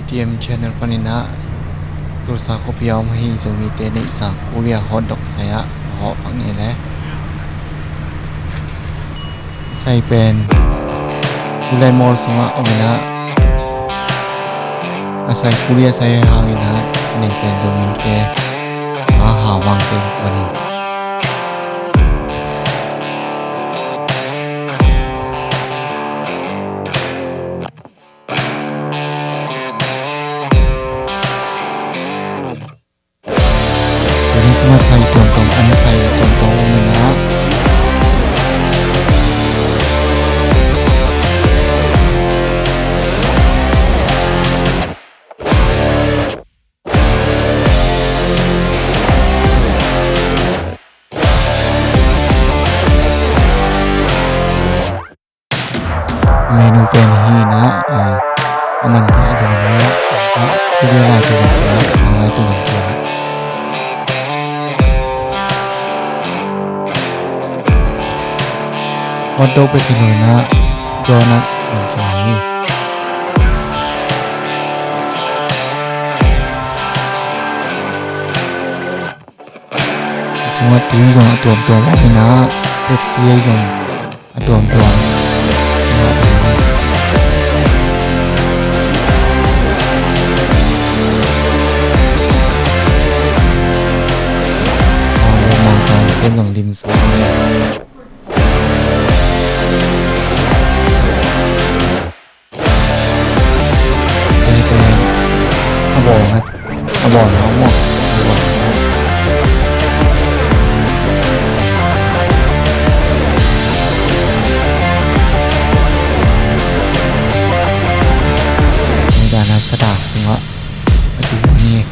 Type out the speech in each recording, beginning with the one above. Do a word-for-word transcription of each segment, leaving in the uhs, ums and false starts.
T M channel panin ah Tulsa khuapi a om ahi Zomite neihsa Korea hotdog sai ah a hawh pak ni le. Sai pen Kulai Mall sungah om in ah, a sai Korea sai hangin ah a nei pen Zomite a hau mang teng kuan hi. Tuni sungah sai tuamtuam, an sai tuamtuam om in ah. Menu pen hi in ah, a, a man zah zong in ah, a, Korea lai tawh zong in ah, Thai lai tawh zong ci in ah. Hotdog bek hi lo in ah, donut zong ci hi. Sungah tui zong a tuamtuam om in ah, Pepsi ei zong a tuamtuam. Mangkang ken zong lim sa. Pen, pen a bawl ngat, a bawl ngat maw? A bawl ngat. Tua dan a sadak sungah a tu ni.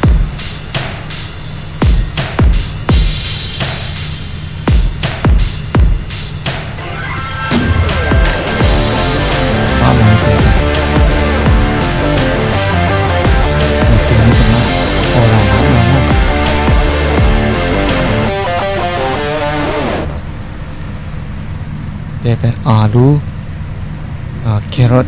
Tua pen alu, ah, carrot.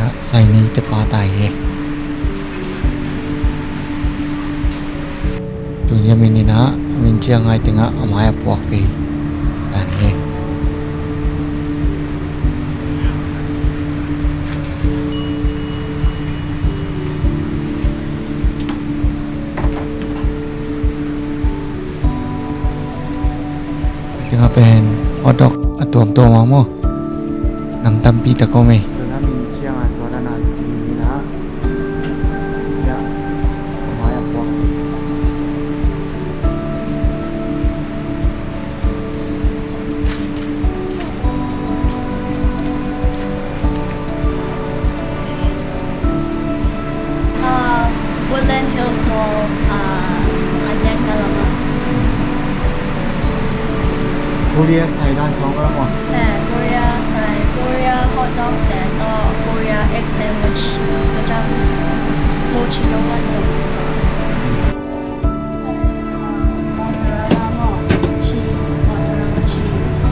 Na, sai ni te pa tai he. Tuni a min in ah, a min ciang ngai tengah a mai a puak pei. Sudan hi. Tengah pen hotdog a tuamtuam a maw? Nam tampi tak om e. Tuna min ciang a tua dan a ti ni na. Ya. Mai a puak. Uh, Woodland Hills Mall, uh, a diak na lamah. Korea sai dan sawng ka lamah. Eh, Korea sai, Korea hotdog te tawh Korea egg sandwich a cang. Mo chi lo wan zong zong. Mozzarella maw, cheese, mozzarella cheese.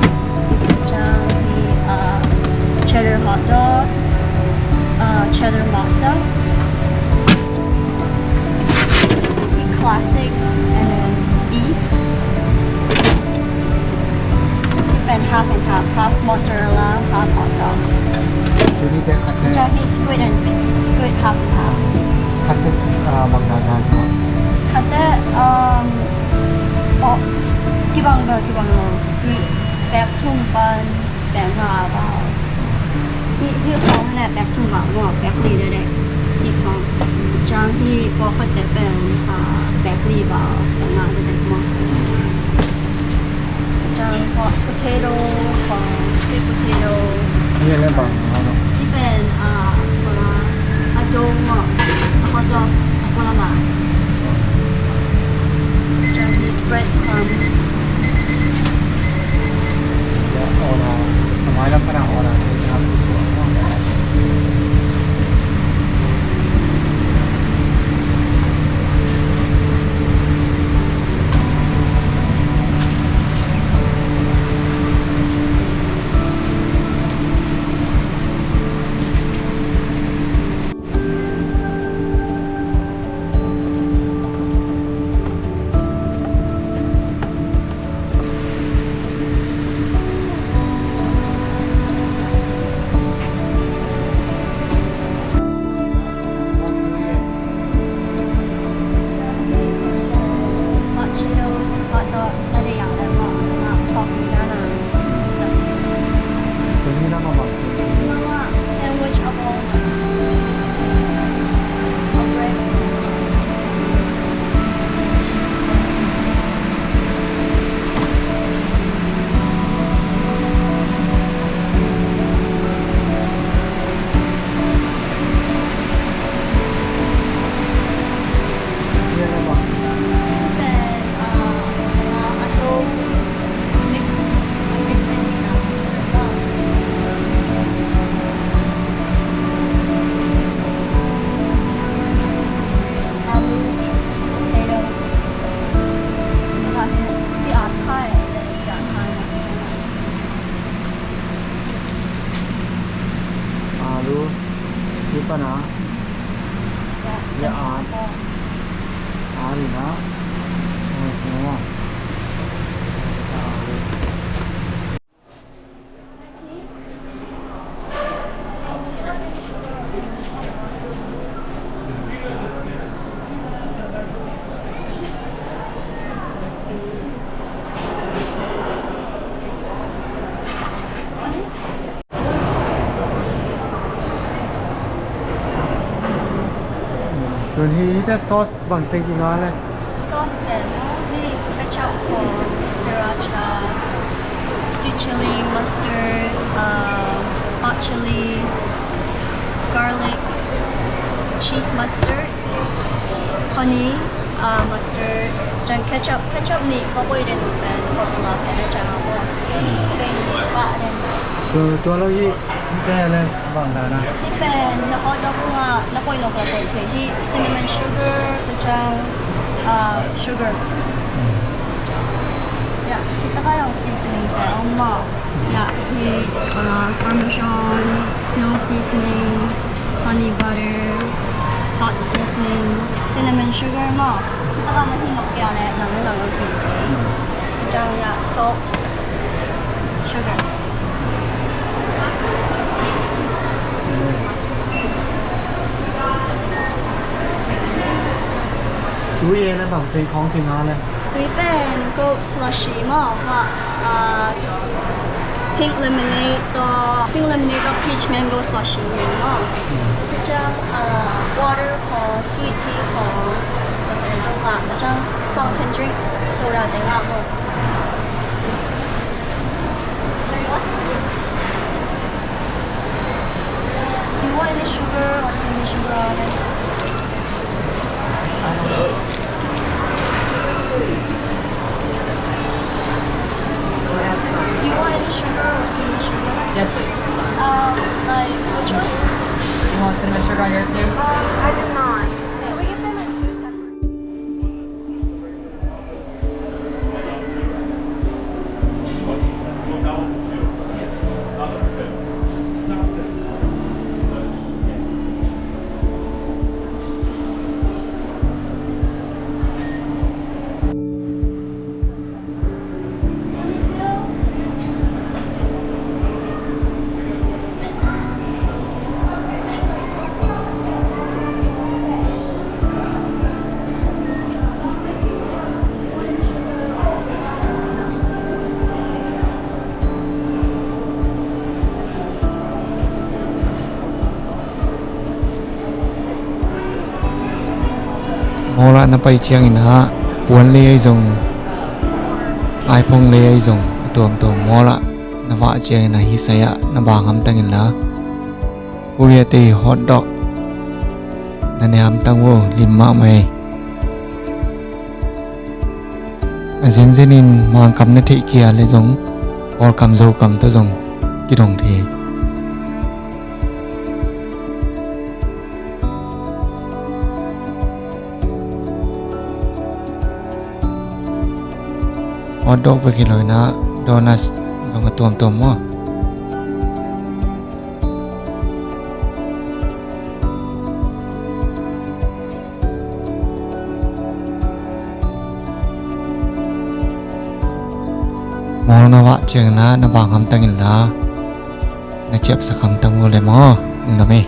Ciang hi, uh, cheddar hot dog, uh, cheddar mozza. Hi classic, and then beef. Hi pen half and half, half mozzarella, half hot dog. Tuni te khat te. Ciang hi squid and squid half and half. Khat te, ah, bang na na zong. Khat te, um, oh, kibang bel, kibang lo. Hi, pek thum pan, pek nga a val. Hi, hi khong le pek thum val maw, pek li le le. Hi khong. Ciang hi pawlkhat te pen, ah, pek li val, pek nga le le maw. Ciang potato, uh, sweet potato. Hi pen bang, uh, hi pen, uh, uh, a dong, uh, a hot dog, uh, ciang hi bread crumbs. Ya, ora, a mai lam pana ora, ora, ora. Lu, hih pan a, hih a, a li na. Tun hih, hihte sauce bang teng kingah le? Sauce te maw, hih ketchup khawng, sriracha, sweet chili, mustard, uh, hot chili, garlic, cheese mustard, honey, uh, mustard, ciang ketchup, ketchup nih va koih den uh pen, va pulak den uh ciang a maw. Pen va den. Tua, tua lo hih, hihte le bang dan a? Hih pen na hot dog uh ah na koih nawk la koih thei. Hih cinnamon sugar, tua ciang, uh, sugar. Ya, hih takah zong seasoning pen om maw. Ya, hih, uh, Parmesan, snow seasoning, honey butter, hot seasoning, cinnamon sugar maw. Hih takah na hih nawk kei a leh nang le nang zong thei thei. Ciang ya, salt, sugar. Tui e na bang teng khawng kingah le? Tui pen Coke slushy maw, hua, ah, pink lemonade tawh, pink lemonade tawh peach mango slushy ning maw. Tua ciang, ah, water khawng, sweet tea khawng, tua pen zong ngah, tua ciang fountain drink, soda te ngah maw. Do you want any sugar or cinnamon sugar on it? Do you want any sugar or cinnamon sugar? Yes, please. Um, like, which one? You want cinnamon sugar on yours too? Um, I do not. Okay. Can we get them in two separate? Mall ah na pai ciangin ah puan lei ahi zong, aiphong lei ahi zong, a tuamtuam mall ah na vah ciangin ah hih sai ah na bang hamtang inla, Korea te hot dog na ne hamtang uh, lim mahmah ei. A zenzen in Mangkam na theih kei a le zong Kawlkam Zokam tawh zong kidong thei. Hot dog bek hi lo in ah donuts zong a tuamtuam maw. Mall na vah ciangin ah na bang hamtang inla, na ciapsak hamtang uh le maw, ung na mei.